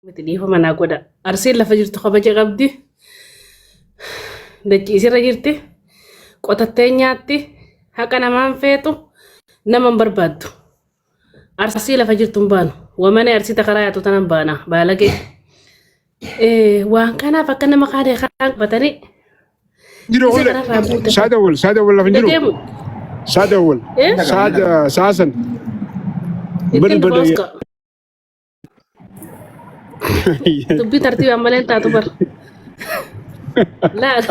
Miti dhiifama naa godha. Arsiin lafa jirtu kabaja qabdi. Dachii isirra jirti. Qotattee nyaatti. Haqa namaan feetu. Nama hin barbaaddu. Arsii lafa jirtu hin baanu. Wamane arsii takaraa yaatu tanan baana. Baalagee. Waan kanaaf akka nama kaanee kaan qabatanii Jiru isa olle. kanarraa buute. Saada wal saada wal lafa hin jiru. Deemu. Saada wal. Eh? Saada saasan. Bari Ittiin bada. dhufa Dubbii tartiibaan malee hin taatu bar. Laal.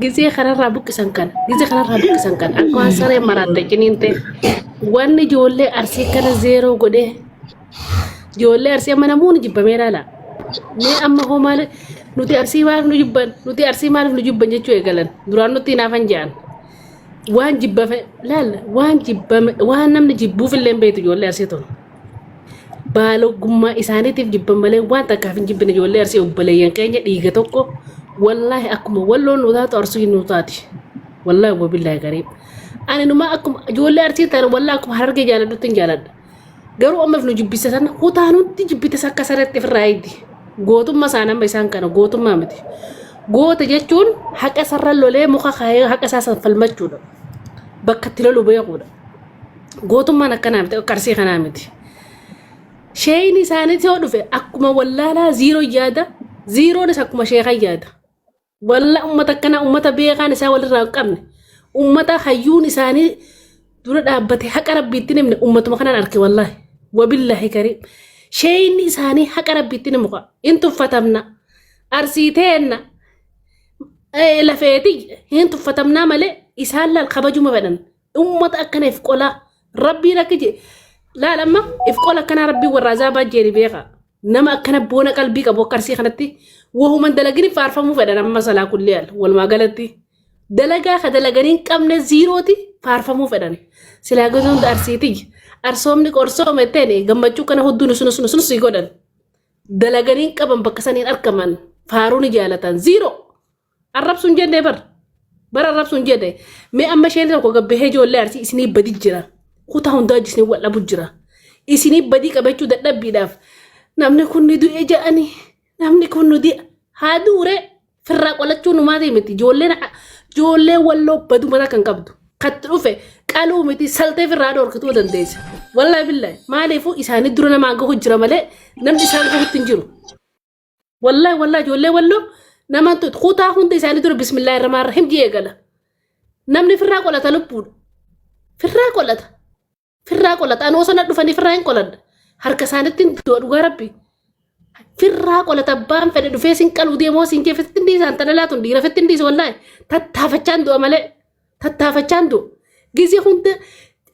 Gizee kanarraa buqqisan kana. Gizee kanarraa buqqisan kana. Akka waan saree maraatte ciniinte. Wanni ijoollee arsii kana zeeroo godhee. Ijoollee arsii amma namoonni jibbamee laala. Mee amma hoo maal nuti arsii maaliif nu jibban nuti arsii maaliif nu jibban jechuu eegalan. Duraan nutti hinaafan jedhan. Waan jibbame laal waan jibbame waan namni jibbuuf illee hin beektu ijoollee arsii tun. Baalogummaa isaaniitiif jibban malee waan takkaaf hin jibbine ijoollee arsii obboleeyyan keenya dhiiga tokko wallaahi akkuma walloon nu taatu arsii nu taati. Wallaahi wabillaahi gariib. Ani numa akkuma ijoollee arsii ta'an wallaahi akkuma harargee jaaladhutti hin jaaladha. Garuu ammaaf nu jibbise sana kutaan hundi jibbites akka sareetti ofirraa eegdi. Gootummaa isaan amma isaan kana gootummaa miti. Goota jechuun haqa isarra lolee muka kaayee haqa isaa san falmachuudha. Bakka itti lolu beekuudha. Gootummaan akkanaa miti akka arsii kanaa miti. Sheeyni isaaniitti yoo dhufe akkuma wallaalaa ziiroo yaada ziiroonis akkuma sheekan yaada. Walla ummata akkanaa ummata beekaan isaa walirraa hin qabne ummata hayyuun isaanii dura dhaabbate haqa rabbiitti hin himne ummatuma kanaan arke wallaahi wabillaahi kariim sheeyni isaanii haqa rabbiitti hin himu hin tuffatamna arsii teenna lafeeti hin tuffatamnaa malee isaan laal kabajuma fedhan ummata akkana if qolaa rabbiin akka je laal amma if qola akkanaa rabbiin warra azaabaa jeeni beekaa Nama akkana boona qalbii qabu akka arsii kanatti wahuman dalagini faarfamuu fedhan amma salaa kulli al walumaa galatti dalagaa ka dalaganii hin qabne ziirooti faarfamuu fedhan silaa gosa hunda arsiiti arsoomni qorsoome jetteen gammachuu kana hudduu nusu nusu nusu nusu godhan dalaganii hin qaban bakka saniin argaman faaruu ni jaalatan ziiroo. Arrabsu hin jenne bar. Bara arrabsu hin jenne. Mee amma isheen tokko gabbahee ijoollee arsii isinii badi jira. Kutaa hundaa isinii wal dhabu jira. Isinii badii qabachuu dadhabbiidhaaf namni kun ni du'e ja'anii namni kun nu du'e haa du'ure firraa qolachuu numaatii miti ijoolleen ijoollee walloo badu mataa kan qabdu. Katti dhufe qaluu miti saltee firraa dhorkituu dandeessa. Wallaahi billahi maaliifuu isaanii dura namaan gahu jira malee namni isaan gahutti hin jiru. Wallahi wallahi ijoollee walloo nama kutaa hunda isaanii dura bismillaahi rahmaan rahiim jee eegala. Namni firraa qolata lubbuudha. Firraa qolata. Firraa qolata. Anoo sana dhufanii firraa hin qoladha. Harka isaaniitti hin du'a dhugaa rabbi. Firraa qolata abbaan fedhe dhufee sin qaluu deemoo sin jee fitti hin dhiisaan tana laatun dhiira fitti hin dhiisu wallahi. Tattaafachaan du'a malee. Tattaafachaan du'a. Gizee hunda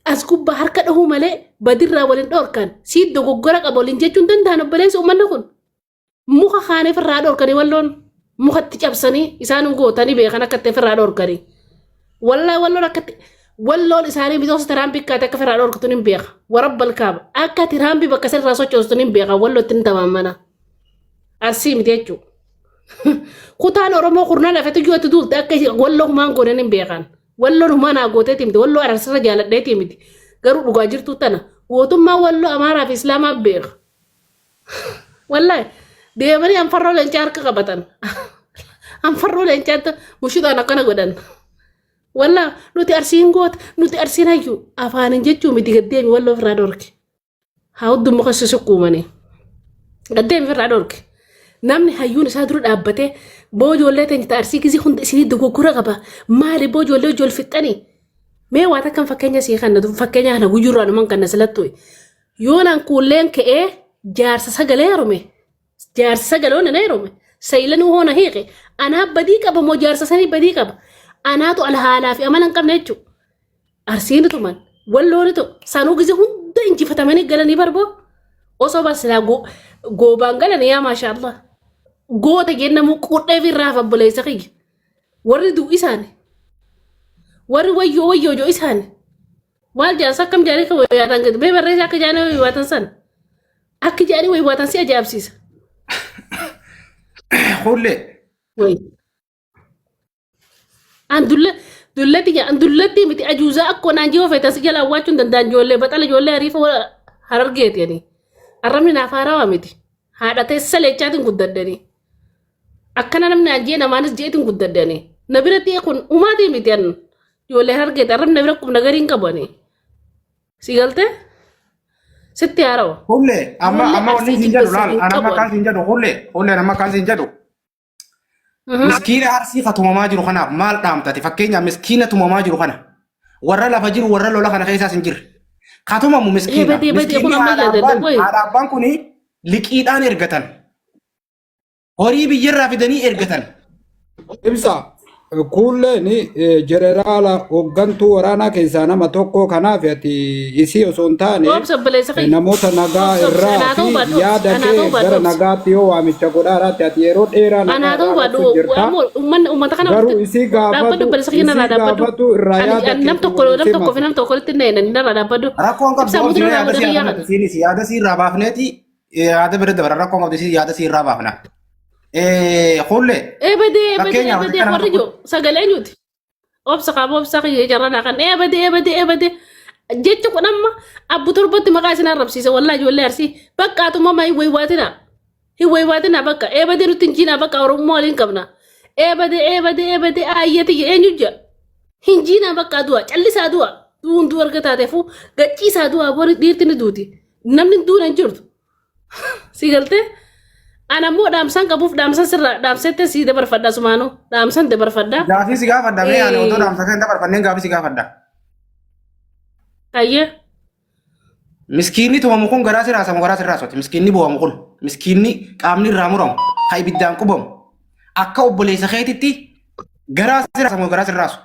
as gubbaa harka dhahuu malee badirraa waliin dhorkan sii dogoggora qaba waliin jechuun danda'an obboleessi uummanni kun. Muka kaaniif irraa dhorkanii walloon mukatti cabsanii isaan gootanii beekan akka itti ofirraa dhorkanii. Wallaa walloon akkatti walloon isaanii bitoota tiraambii kaate akka ofirraa dhorkatu hin beeka. Warabbal kaaba akka tiraambii bakka sirraa sochoostu hin beeka walloo ittiin tamaamana. Arsii miti jechuudha. Kutaan Oromoo kurnaan hafetu yoo itti duulte akka walloo humaan goonan hin beekan. Walloon humaa naa gooteeti miti walloo ararsirra jaaladheeti miti. Garuu dhugaa jirtuu tana gootummaa walloo Amaaraa fi Islaamaa beeka. Wallahi deemanii anfarroo leencaa harka qabatan. Anfarroo leencaatti mushuxaan akkana godhan. Wallah nuti arsiin goota nuti arsiin hayyuu afaanin jechuu miti gaddeemi walloo ofirraa dhorke. Haa hudduu muka sisukkuumanii. Gaddeemi ofirraa dhorke. Namni hayyuun isaa dura dhaabbatee boo ijoollee teenya ta arsii gizii hunda isinii dogoggora qaba. Maali boo ijoollee ijool fixxanii? Mee waa takkan fakkeenya sii kanna fakkeenya kana guyyurraa dhuman kanna silattu. Yoon an kuulleen ka'ee jaarsa sagalee heerume jaarsa sagalee hoo na heerume sayilanuu hoo na hiiqe anaa badii qaba moo jaarsa sanii badii qaba anaatu ala haalaa fi amala hin qabne jechuudha. Arsiin tuman wallooni tu sanuu gize hunda injifatamanii galanii barboo osoo bar silaa goobaan galanii yaa maasha Allah goota jennamuu qudhee fi irraa obboleessa kiyya warri du'u isaani warri wayyoo wayyoo joo isaani. Maal jaarsa akkam jaanii kan wayyaatan gadi mee barreessa akka jaanii wayyaatan san akki jaanii wayyaatan si ajaa'ibsiisa. Hullee. Wayi. An dulla dullatti an dullatti miti ajuuzaa akkoo naan ji'oo feetan si jala awwaachuu hin danda'an ijoollee baxala ijoollee hariifa harargeeti ani. Arrabni naaf haarawaa miti. Haadha teessa leechaatiin guddadhanii. Akkana namni aan jee namaanis jeetiin guddadhanii. Na biratti kun umaatii miti an. Ijoollee harargeeti arrabni na bira qubna gariin qabu ani. Si galtee? Sitti haarawa. Hullee amma Ijoollee amma wanni arsii siin jedhu jibbeessa laal hin an amma qabu akkaan ani. siin jedhu hullee hulleen amma akkaan siin jedhu miskiina arsii ka tumamaa jiru kanaaf maal dhaamtati fakkeenyaaf miskiina tumamaa jiru kana warra lafa jiru warra lola kana keessaas hin jirre ka tumamu miskiina Ebadee badee kun miskiinni amma haadha yaadadha abbaan qoyi. haadha abbaan kuni liqiidhaan ergatan horii biyyarraa fidanii ergatan Ibsa kuulleen jeneraala hooggantuu waraanaa keessaa nama tokko kanaaf ati isii osoo hin taane Obsa obboleessa kiyya. namoota nagaa Obsa obsa irraa anaa ta'uu fi baadhu obsa yaada anaa kee ta'uu baadhu gara obsa. nagaatti yoo waamicha godhaaraatti ati yeroo dheeraa nagaa Anaa ta'uu irraa baadhu dhaqsu jirta. ammoo uummanni uummata kana Garuu walitti isii dhaabbadhu gaafatu obboleessa kiyya isii narraa dhaabbadhu. gaafatu irraa Ani yaada ani nam keetu tokko waliin nam tokko fi simatu. nam tokko walitti hin dhayina narraa dhaabbadhu. Rakkoon qabdu Ibsaa obsi mutu mee narraa yaada godhe si kiyyaa haadha kana. siinis yaada si irraa baafneeti yaada bira dabara rakkoon qabdu si yaada si irraa baafna. Hullee Ebadee ebadee fakkeenyaaf ebadee akka nama warri tokko jiru sagalee eenyuti? Obsa qaba obsa kiyya jarana kan ebadee ebadee ebadee jechi kun amma abbu torbatti maqaa isin arrabsiise wallaa ijoollee arsii bakka atumama hin waywaatina hin waywaatina bakka ebadee nutti hin jiinaa bakka oromummaa waliin qabna ebadee ebadee ebadee aayyati eenyu jira hin jiinaa bakka du'a callisaa du'a du'uun du'a erga taateefu gachiisaa du'a bori dhiirti ni duuti namni duuna hin jirtu. Si galtee? Ana immoo dhaamsan qabuuf dhaamsan sirraa dhaamsette sii dabarfadha sumaanuu dhaamsan dabarfadha. Gaafii si gaafadha mee ani otoo Eh, dhaamsa kan dabarfanneen gaafii si gaafadha. Ayyee. Miskiinni tumamu kun garaa si raasamu garaa si raasoti. Miskiinni bu'amu kun miskiinni qaamni irraa muramu kan ibiddaan qubamu akka obboleessa keetitti garaa si raasamu garaa si raasu.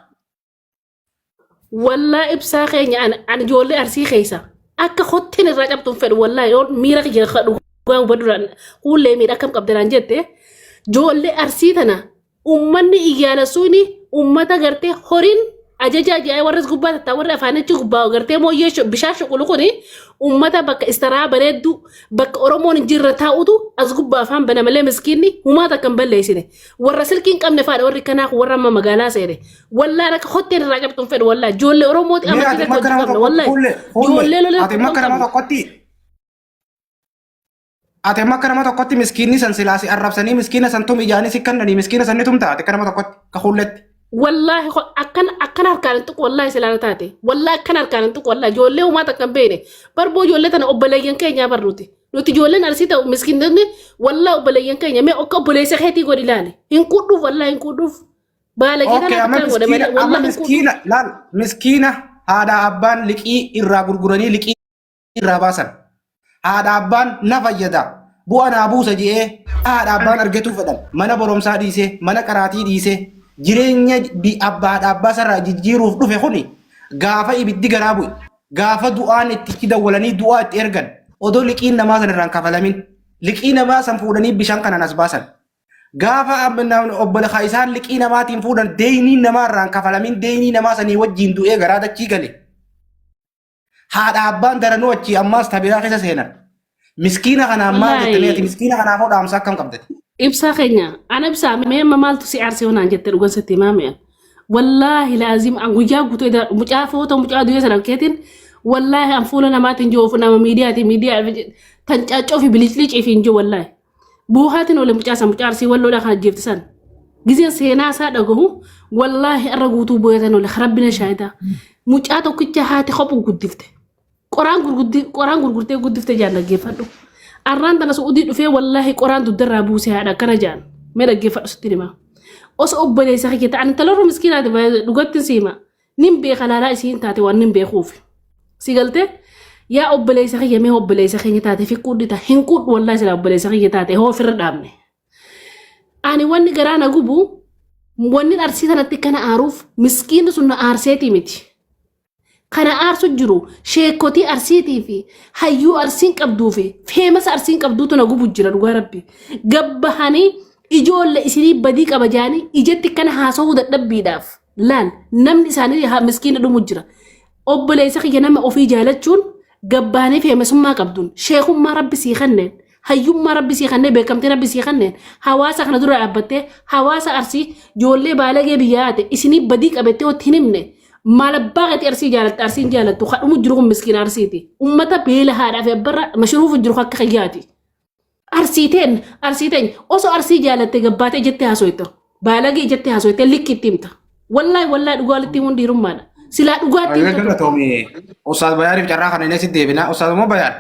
Wallaa ibsaa keenya an ijoollee arsii keessa akka hotteen irraa cabtu hin fedhu wallaa yoo miira kiyya dhugaa hubadhuudhaan kuullee miidha akkam qabda naan jette ijoollee arsii tana ummanni iyyaalassuuni ummata gartee horiin ajajaa ji'aa warras gubbaa tattaa warri afaanichi gubbaa gartee mooyyee bishaan shuqulu kuni ummata bakka istaraa bareedduu bakka oromoon hin jirre taa'utu as gubbaa afaan bana malee miskiinni humaa takka hin balleessine warra silkii hin qabne faadha warri kanaa kun warra amma magaalaa seene Wallaan akka hotteen irraa cabxu hin fedhu wallaahi. Ijoollee Oromooti Mee amantii ati takka makka hojii nama qabna tokkotti wallaahi. fuullee fuullee Ijoollee lolee ati makka hin nama qabnu. tokkotti ati makka nama tokkotti miskiinni san silaa si arrabsanii miskiina san tumi ijaanii si kannanii miskiina san ni tumta ati akka nama tokkotti ka fuulletti. Wallaahi akkan akkan harkaan hin tuqu wallaahi silaana taate. Wallaahi akkan harkaan hin tuqu wallaahi ijoollee homaa takka hin beekne. Barboo ijoollee tana obboleeyyan keenyaa barruuti. Nuti ijoolleen arsii ta'u miskiinonni wallaahi obboleeyyan keenya mee akka obboleessa keetii godhi ilaali. Hin qudhuuf wallaahi hin qudhuuf. Baalagee Okay, tanaaf amma akkana godhe miskiina malee amma wallaahi hin quudhu. miskiina laal miskiina haadha abbaan liqii irraa gurguranii liqii irraa baasan. Haadha abbaan na fayyada bu'a naa buusa je'ee haadha abbaan argatuu fedhan mana barumsaa dhiisee mana qaraatii dhiisee jireenya abbaa haadha abbaa sarraa jijjiiruuf dhufe kuni gaafa ibiddi garaa bu'e gaafa du'aan itti dawwalanii du'aa itti ergan odoo liqiin namaa san irraan kafalamin liqii namaa san fuudhanii bishaan kanaan as baasan. Gaafa obboleessa isaan liqii namaatiin fuudhan deeyniin namaa irraan kafalamin deeynii namaa sanii wajjin du'ee garaa dachii gale. Haadha abbaan daranuu achii ammaas tabiraa keessa seenan. Miskiina kanaan maal jettanii ati Wallaahi miskiina kanaaf hoo dhaamsa akkam qabdati? Ibsaa keenya ana ibsaa mee amma maaltu si aarsee naan jette dhugan sitti himaa mi'a. Wallaahi laazim an guyyaa guutuu edaa mucaa footoo mucaa du'ee sana keetiin wallaahi an fuula namaatiin jiru nama miidiyaati miidiyaa tan caaccoo fi biliclicii fi hin jiru wallaahi. Boohaatiin oole mucaa san mucaa arsii walloodhaa kan ajjeefte san. Gizeen seenaa isaa dhagahu wallaahi arra guutuu booyatan oole rabbina shaayidaa. Mucaa tokkicha haati kophu guddifte. Qoraan qoraan gurgurtee guddifte jaan dhaggeeffadhu. Arraan tana su'udii dhufee wallaahi qoraan dugdarraa buusee haadha akkana jaan. Mee dhaggeeffadhu sitti himaa. Osoo obboleessa kiyya ta'an intalarru miskiinaati dhugatti si hima. Nin beeka laalaa isiin taate waan nin beekuuf. Si galtee? Yaa obboleessa kiyya mee obboleessa keenya taate fi quudhita hin quudhu wallaahi silaa obboleessa kiyya taate hoo ofirra dhaabne. Ani wanni garaa na gubu wanni arsii sanatti kana aaruuf miskiinni sun na aarseetii miti. Kana aarsu jiru sheekotii arsiitii fi hayyuu arsiin qabduu fi feemasa arsiin qabduutu na gubu jira dhugaa rabbi. Gabbahanii ijoollee isinii badii qaba jaanii ijatti kana haasa'uu dadhabbiidhaaf. Laal namni isaanii haa miskiina dhumu jira. Obboleessa kiyya nama ofii jaalachuun gabbaanee feemasummaa qabduun sheekummaa rabbi sii kenneen hayyummaa rabbi sii kennee beekamtii rabbi sii kenneen hawaasa kana dura dhaabbattee hawaasa arsii ijoollee baalagee biyyaa haate isinii badii qabattee itti hin himne Maal abbaa keetii Arsii jaalatta Arsiin jaalattu kan dhumu jiru kun miskiina Arsiiti. Ummata beela haadhaa fi abbarra mashruufu jiru akka kiyyaati. Arsii teen Arsii teen osoo Arsii jaalatte gabbaatee jettee haasoyta. Baalagee jettee haasoyte likki itti himta. Wallaahi wallaahi dhugaa walitti himuun dhiirummaadha. Silaa dhugaatti Baay'ee himta turte. galatoomi. Ustaaz Bayaaniif carraa kana inni sitti deebina. Ustaaz immoo Bayaan.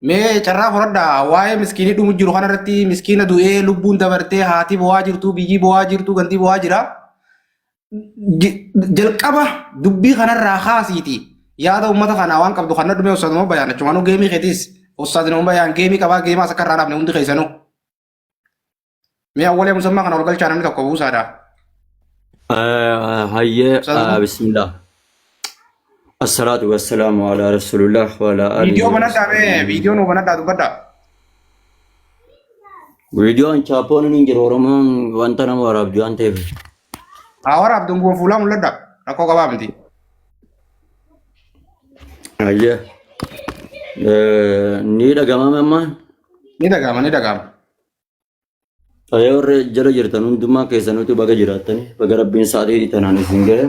Mee carraa fudhadhaa waa'ee miskiinii dhumu jiru kanarratti miskiina du'ee lubbuun dabartee haati bo'aa jirtu biyyi bo'aa jirtu ganti bo'aa jira. Jalqaba dubbii kanarraa kaasiiti yaada uummata kanaa waan qabdu kan dhume ustaaz immoo Bayaan achumaanuu geemii keetiis ustaaz immoo Bayaan geemii qabaa geemaas akka irraa dhaabne hundi keessanuu. Mee awwalee musammaa kana ol galchaa namni tokko buusaadha. Hayyee Ustaaz bismillah. Assalaatu wassalaamu alaa rasuulillah wa alaa aalihi Viidiyoo wa banadhaa mee sahbihi. viidiyoo nuu banadhaa dubbadhaa. Viidiyoon chaapoon hin jiru Oromoon wanta nama waraabdu waan ta'eef. Haa waraabduun kun fuulaa mul'adha. Rakkoo qabaa miti. Hayyee. Ni dhaga'ama amma. Ni dhaga'ama ni dhaga'ama. Hayyee warri jala jirtan hundumaa keessanuutu baga jiraattani baga rabbiin sa'aatii tanaan isin gahe.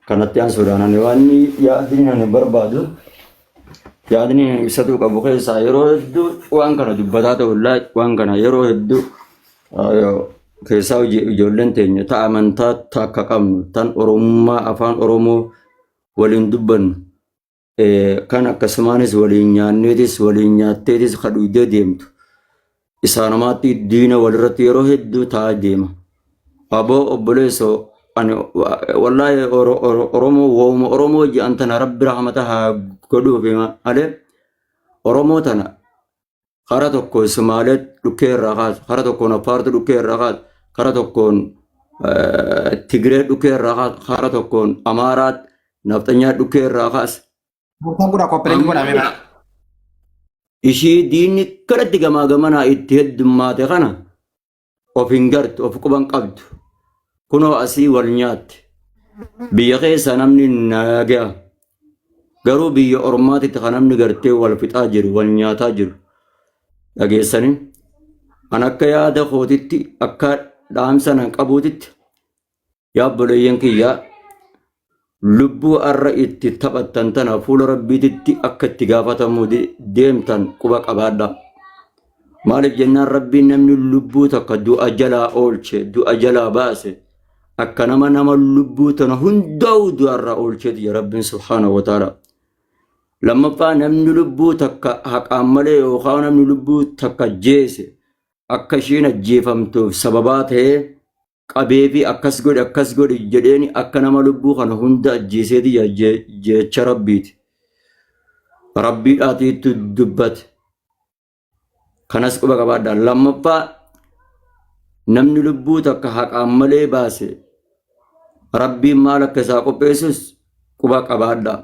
Kanatti aansuudhaan ani waan yaadni ani barbaadu yaadni ani ibsatuu qabu keessaa yeroo hedduu waan kana dubbataa ta'ullaa waan kana yeroo hedduu keessaa ijoolleen teenya ta amantaa takka qabnu tan Oromummaa afaan Oromoo waliin dubbannu Kan akkasumaanis waliin nyaanneetis waliin nyaatteetis ka dhuydee deemtu. Isaanumaatti diina walirratti yeroo hedduu ta'aa deema. Aboo obboleessoo ani wallaahi Oromoo wooma Oromoo jedhan tana rabbi rahmata haa godhuufi malee Oromoo tana kara tokkoon Sumaalee dhukkee irraa kaasa, kara tokkoon Affaartu dhukkee irraa kaasa, kara tokkoon Tigree dhukkee irraa kaasa, kara tokkoon Amaaraa nafxanyaa dhukkee irraa kaasa. Murtaan godhaa kooppileen godhaa mee Amma ishii diinni kanatti gamaa gamanaa itti heddummaate kana of hin gartu, of quban qabdu. Kunoo asii wal nyaatte. Biyya keessa namni nagaa. Garuu biyya ormaatitti kan namni gartee wal fixaa jiru, wal nyaataa jiru. Dhageessanii? An akka yaada kootitti, akka dhaamsa nan qabuutitti, yaa obboleeyyan kiyyaa, lubbuu arra itti taphattan tana fuula rabbiititti akka itti gaafatamuu deemtan quba qabaadha. Maaliif jennaan rabbiin namni lubbuu takka du'a jalaa oolche, du'a jalaa baase, akka nama nama lubbuu tana hundaa'u du'arraa oolcheeti jira rabbiin subhaanahu wa ta'ala. Lammaffaa namni lubbuu takka haqaan malee yookaan namni lubbuu takka jeese akka isheen ajjeefamtuuf sababaa ta'ee qabeefi akkas godhi akkas godhi jedheeni akka nama lubbuu kana hunda ajjeeseeti jecha rabbiiti. Rabbiidhaatiitu dubbate. Kanas quba qabaadha. Lammaffaa namni lubbuu takka haqaan malee baase rabbiin maal akka isaa qopheessus quba qabaadha.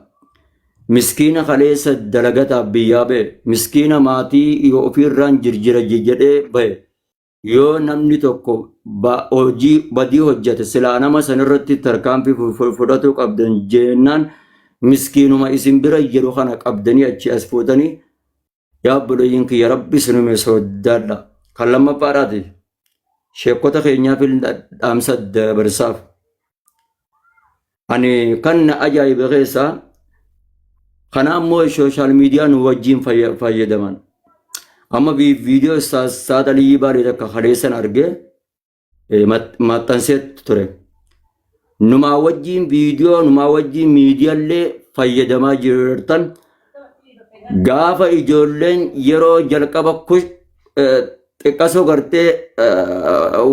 Miskiina kaleessa dalagataaf biyyaa ba'e, miskiina maatii yoo ofiirraan jirjira jedhee ba'e, yoo namni tokko hojii badii hojjete silaa nama sanirratti tarkaanfii fudhatuu qabdan jennaan miskiinuma isin bira jiru kana qabdanii achi as fuutanii yaa obboleeyyiin kiyya rabbi isinuma sodaadha. Kan lammaffaadhaati sheekota keenyaaf dhaamsa dabarsaaf. Ani kan na ajaa'ibe keessaa kana ammoo sooshaal miidiyaa nu wajjin fayyadaman. Amma viidiyoo Saad Aliyyii Baalee takka kaleessan argee maxxansee ture. Numaa wajjin viidiyoo numaa wajjin miidiyaallee fayyadamaa jirtan gaafa ijoolleen yeroo jalqaba xiqqasoo gartee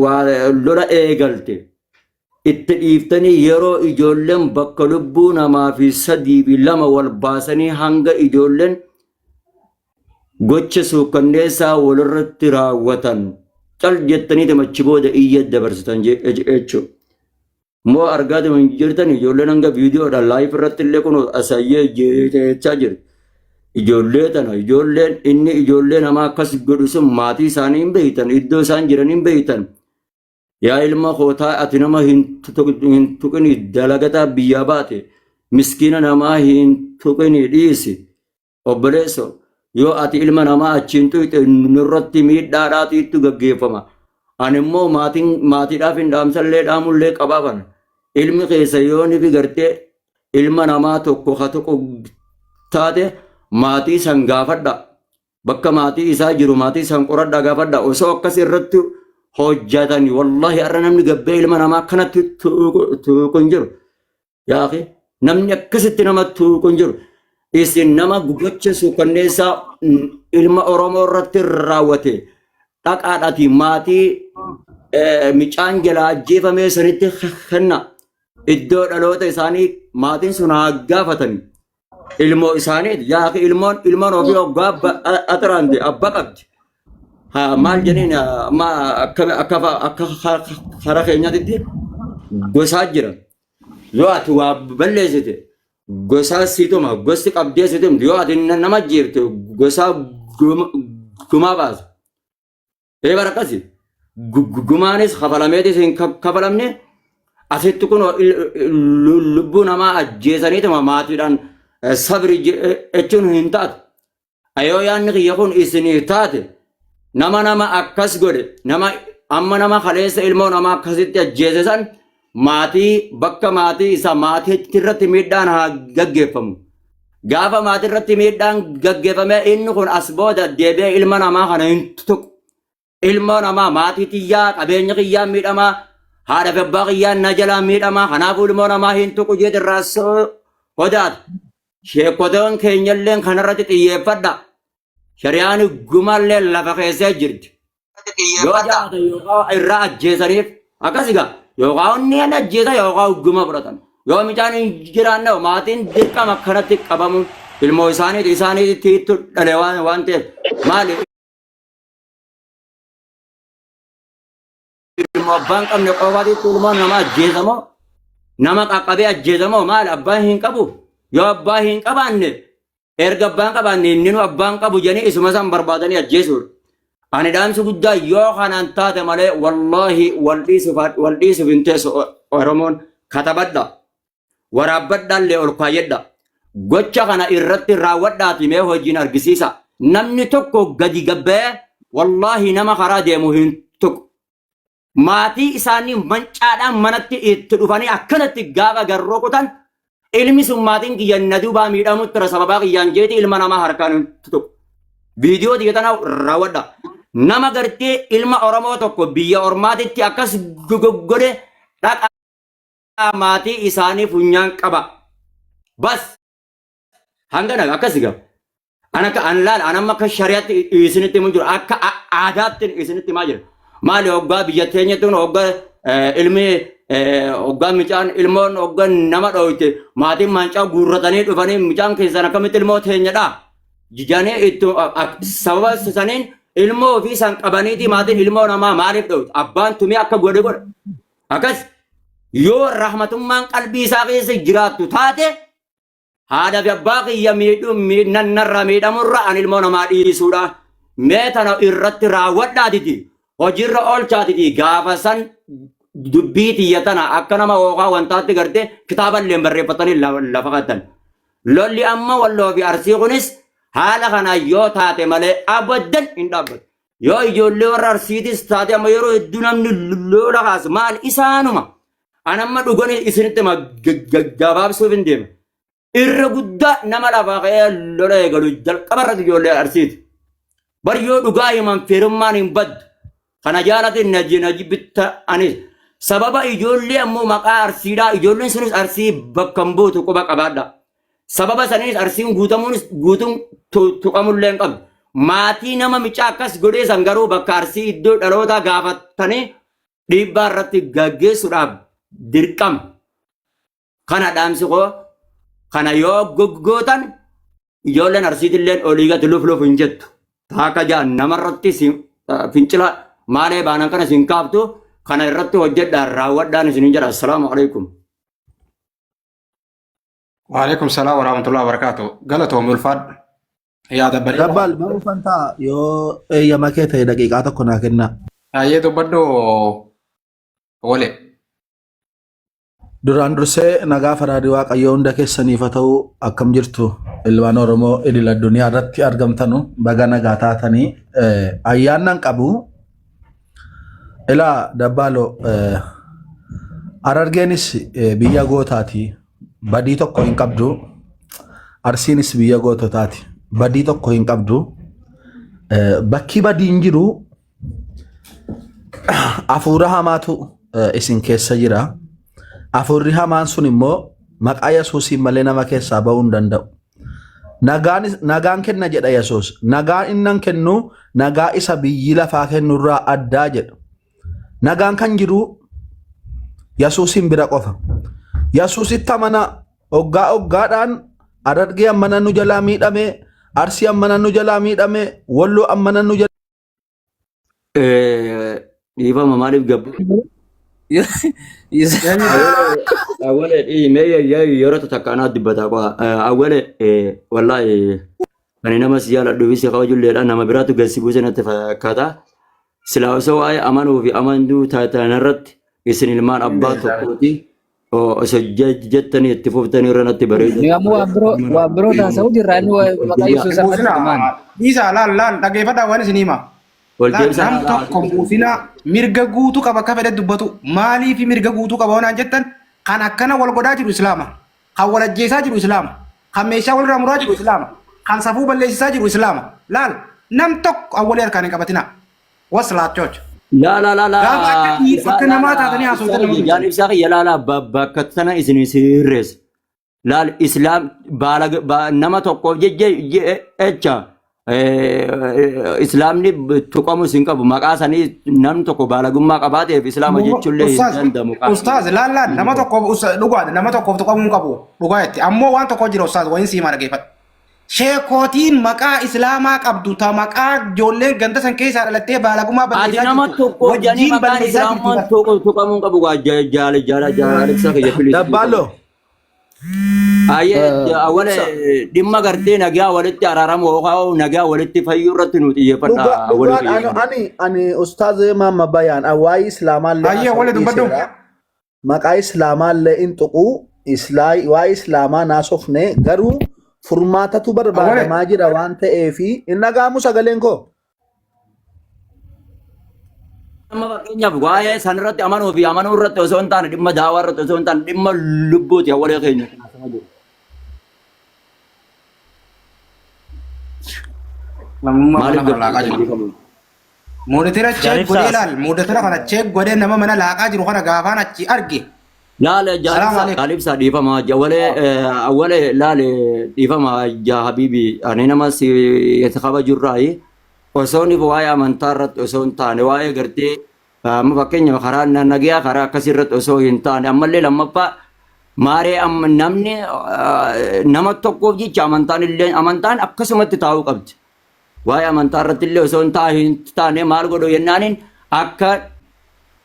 waa lola eegalte itti dhiiftanii yeroo ijoolleen bakka lubbuu namaa fi sadii fi lama wal baasanii hanga ijoolleen gocha suukkanneessaa walirratti raawwatan cal jettanii tamachi booda iyya dabarsitan jechuudha. Moo argaa hin jirtan ijoolleen hanga viidiyoodhaan laayif irratti illee kun asayyee jechaa jiru. Ijoollee tana ijoolleen inni ijoollee namaa akkas godhu sun maatii isaanii hin beektan iddoo isaan jiran hin beektan. Yaa ilma koo taa ati nama hin tuqini dalagataa biyyaa baate miskiina namaa hin tuqini dhiisi obboleesso yoo ati ilma namaa achiin tuyxe nurratti miidhaadhaatiitu gaggeeffama. Ani immoo maatiin maatiidhaaf hin dhaamsallee dhaamullee qabaafan. Ilmi keessa yoo ni fi gartee ilma namaa tokko ka tokko taate maatii san gaafadha. Bakka maatii isaa jiru maatii san qoradhaa gaafadha. Osoo akkas irratti hojjetani wallahi har'a namni gabbee ilma namaa akkanatti tuqu hin jiru. Yaa akhi namni akkasitti nama tuqu hin jiru. Isin nama gocha suukanneessaa ilma Oromoo irratti raawwate dhaqaadhaati maatii micaan jalaa ajjeefamee sanitti kenna. Iddoo dhaloota isaanii maatiin sun haa gaafatani. Ilmoo isaaniiti. Yaa akhi ilmoon ilmoon ofii hoggaa axiraante abba qabdi. Haa maal jedheen amma akka akka akka kara keenyaatitti gosaa jira. Yoo ati waa balleessite gosaa sii tuma gosti qabdee si tumti yoo ati nama ajjeefte gosaa gumaa baasa. Ee bara akkasi gumaanis kafalameetis hin kafalamne asitti kun lubbuu namaa ajjeesaniituma maatiidhaan sabri jechuun hin taatu. Yoo yaadni kiyya kun isiniif taate nama nama akkas godhe nama amma nama kaleessa ilmoo namaa akkasitti ajjeese san maatii bakka maatii isa maatii irratti miidhaan haa gaggeeffamu. Gaafa maatii irratti miidhaan gaggeeffame inni kun as booda deebi'ee ilma namaa kana hin tuqu. Ilmoo namaa maatii tiyyaa qabeenya kiyyaa miidhamaa haadha fi abbaa kiyyaa na jalaa miidhamaa kanaafuu ilmoo namaa hin tuqu jeet irraa sodaata. Sheekotoon keenyalleen kanarratti xiyyeeffadha. Shari'aan gumaallee lafa keessee jirti. Yoo jaata yookaan irraa ajjeesaniif akkas egaa yookaan inni hin ajjeesa yookaan guma fudhatan. Yoo mucaan hin jiraanne maatiin dirqama akkanatti qabamu ilmoo isaaniiti isaaniitti dhale waan ta'eef maali ilmoo abbaan qabne qofaatitti ilmoon nama ajjeesamoo nama qaqqabee ajjeesamoo maali abbaan hin qabu yoo abbaa hin qabaanne erga abbaan qabaanne inni nu abbaan qabu jedhanii isuma san barbaadanii ajjeesuudha. Ani dhaamsi guddaa yoo kanaan taate malee wallaahi wal dhiisuuf wal dhiisuuf hin teessu Oromoon katabadha. Waraabbadhaallee ol kaayyadha. Gocha kana irratti raawwadhaati mee hojiin argisiisa. Namni tokko gadi gabbee wallaahi nama karaa deemu hin tuqu. Maatii isaanii mancaadhaan manatti itti dhufanii akkanatti gaafa garroo kutan ilmi sun maatiin kiyya na duubaa miidhamutti jira sababaa kiyyaan jeeti ilma namaa harkaan hin tuqu. Viidiyoo tiyya tana raawwadha. Nama gartee ilma Oromoo tokko biyya ormaatitti akkas godhe dhaqa maatii isaanii funyaan qaba. Bas hangana akkas egaa. An akka an laal an amma akka shari'aatti isinitti himu jiru akka aadaatti isinitti himaa jira. Maali hoggaa biyya teenyatti kun hoggaa ilmi hoggaa micaan ilmoon hoggaa nama dhooyte maatiin maancaa guurratanii dhufanii micaan keessan akkamitti ilmoo teenyadha. Jijanii itti sababa saniin ilmoo ofii san qabaniiti maatiin ilmoo namaa maaliif dhooyte abbaan tumee akka godhe godha. Akkas yoo rahmatummaan qalbii isaa keessa jiraattu taate haadha fi abbaa kiyya miidhuu narraa miidhamurra an ilmoo namaa dhiisuudha. Mee tana irratti raawwadhaatiti hojiirra oolchaatiti gaafa san dubbii tiyya tana akka nama hooqaa wantaatti garte kitaaba illee barreeffatanii lafa kattan. Lolli amma walloo fi arsii kunis haala kana yoo taate malee abadan hin dhaabbatu. Yoo ijoollee warra Arsiitis taate amma yeroo hedduu namni lola kaasu maal isaanuma. An amma dhuganii isinitti hima gabaabsuuf hin deema. Irra guddaa nama lafaa ka'ee lola eegalu jalqaba irratti ijoollee Arsiiti. Bar yoo dhugaa himan firummaan hin baddu. Kana jaalate na jibbitta anis. Sababa ijoollee ammoo maqaa Arsiidhaa ijoolleen sunis Arsii bakka hin buutu quba qabaadha. Sababa saniinis Arsiin guutamuunis guutuun tuqamullee hin qabdu. Maatii nama micaa akkas godhee san garuu bakka Arsii iddoo dhalootaa gaafatanii dhiibbaa irratti gaggeessuudhaaf dirqama. Kana dhaamsi koo kana yoo goggootan ijoolleen Arsiitilleen olii gadi luf luf hin jettu. Taaka jaan namarratti fincila maalee baanan kana isin kaaftu kana irratti hojjedhaan raawwadhaan isinin jedha. Assalaamu alaikum. Waalaikum salaam warahmatullahi wabarakatuh. Galatoomi ulfaadhu. Yaada bareedaa. Dabbaal maal uffantaa yoo eeyyama kee ta'e daqiiqaa tokko naa kennaa. Hayyee dubbadhu wale. Duraan dursee nagaa faraadii Waaqayyoo hunda keessaniif haa ta'u akkam jirtu ilmaan Oromoo idil addunyaa irratti argamtanu baga nagaa taatanii ayyaannan qabu. Ilaa Dabbaaloo Harargeenis biyya gootaati. Badii tokko hin qabdu. Arsiinis biyya goototaati. Badii tokko hin qabdu. Bakki badiin jiru hafuura hamaatu isin keessa jira. Hafuurri hamaan sun immoo maqaa Yesuusiin malee nama keessaa ba'uu hin danda'u. Nagaan, nagaan kenna jedha Yesuus. Nagaan innan kennu nagaa isa biyyi lafaa kennurraa addaa jedha. Nagaan kan jiru Yesuusiin bira qofa. Yesuusitti amana hoggaa hoggaadhaan Harargee ammana nu jalaa miidhame, Arsii ammana nu jalaa miidhame, Walloo ammana nu jalaa Dhiifama maaliif gabbu? Awwale mee yeroo takka anaa dubbataa qofa. Awwale wallaahi ani nama si jaaladhu fi si kabajulleedha nama biraatu gad si buuse natti fakkaata. Silaa osoo waa'ee amanuu fi amanuu taatan irratti isin ilmaan abbaa tokkooti. Osoo jettanii itti fuftanii irra natti bareeda. Nuyi ammoo waan biroo waan biroo taasisuu jirra inni maqaa Yesuus Hin irratti buusinaa. dhumaan. Dhiisaa laal laal dhageeffadhaa waan isin hima. Wal Laal deebisaa nam tokko buusinaa mirga guutuu qaba akka fedhe dubbatu maaliif mirga guutuu qaba waan jettan kan akkana wal godhaa jiru islaama kan wal ajjeesaa jiru islaama kan meeshaa walirraa muraa jiru islaama kan safuu balleessisaa jiru islaama laal nam tokko awwalee harkaan hin qabatinaa waslaachoch Laa laa laa laa gaafa akka dhiira ibsaa akka laa namaa laa taatanii ibsaa haasoftan nama kiyya jaal tumsan. ibsaa kiyya laa laa bakka tana isin sirreessa. Laal islaam baala nama tokkoof jecha islaamni tuqamus hin qabu maqaa sanii namni tokko baalagummaa qabaateef islaama jechuullee hin Ustaaz, danda'amu. ustaaz laal laal nama tokkoof dhugaadha nama tokkoof tuqamuu hin qabu dhugaa jetti ammoo waan tokko jira ustaaz wayin siimaa dhageeffadhu. Sheekootiin maqaa islaamaa qabdu ta maqaa ijoolleen ganda san keessaa dhalattee baalagummaa Ati balleessaa nama jirtu tokkoof jedhanii wajjiin maqaan balleessaa jirti islaamummaan bar. tuqamuu hin qabu jaala jaala jaala ibsaa kiyya piliis. Dabbaaloo. Ayyee awwala Ibsa. dhimma gartee nagaa walitti araaramu yookaan nagaa walitti fayyuu irratti nu xiyyeeffadha Dhugaa awwala dhugaan ani kiyya. ani ani ustaaz Maamma Bayaan waa'ee islaamaallee Ayyee haasa'uu wali dubbadhu. dhiiseera. Maqaa islaamaallee hin tuqu waa'ee islaamaa naasofne garuu furmaatatu Awwale. barbaadamaa jira waan ta'eefi hin dhaga'amu sagaleen koo. Amma fakkeenyaaf waa'ee san irratti amanuu fi amanuu irratti osoo hin taane dhimma daawaa irratti osoo hin taane dhimma lubbuuti awwalee keenya. Namummaa mana Maaliif kana laaqaa jiru. gabbifamu? Moodetera cheek Jaanib godhee saas. laal moodetera kana cheek godhee nama mana laaqaa jiru kana gaafaan achi arge. Laale Salaam jaalibsa alaikum. jaalibsa dhiifama awwalee awwalee laale dhiifama yaa habiibi ani nama si kabajurraayi osoo ni waa'ee amantaa irratti osoo hin taane waa'ee gartee amma fakkeenyaaf karaa nagayaa karaa akkasii irratti osoo hin taane ammallee lammaffaa maaree amma namni nama tokkoof jecha amantaan illee amantaan akkasumatti taa'uu qabdi. Waa'ee amantaa irratti illee osoo hin taane maal godhu jennaaniin akka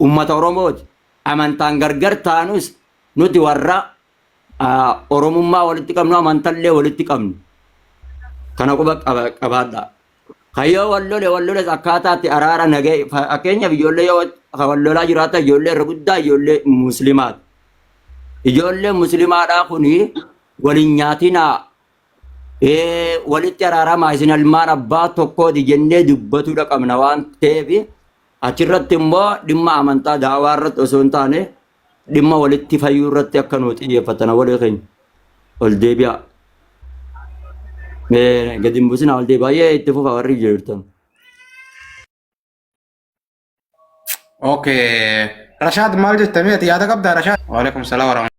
uummata Oromooti amantaan gargar taanus nuti warra Oromummaa walitti qabnu amantallee walitti qabnu. Kana quba qabaadha. Kayyoo wal lole wal loles akkaataatti araara nagee fakkeenyaaf ijoollee yoo wal lolaa jiraatan ijoollee irra guddaa ijoollee muslimaati. Ijoollee muslimaadhaa kuni waliin nyaatinaa walitti araaramaa isin ilmaan abbaa tokkooti jennee dubbatuudha qabna waan ta'eef achirratti immoo dhimma amantaa daawaa irratti osoo hin taane dhimma walitti fayyuu irratti akka nu xiyyeeffatan walii keenya ol deebi'a. Mee gadi hin buusinaa ol deebi'a. Baay'ee itti fufa warri jirtan. Okay. Rashaad maal jettamee ati yaada qabdaa Rashaad? Waalaikum salaam warahmatullahi.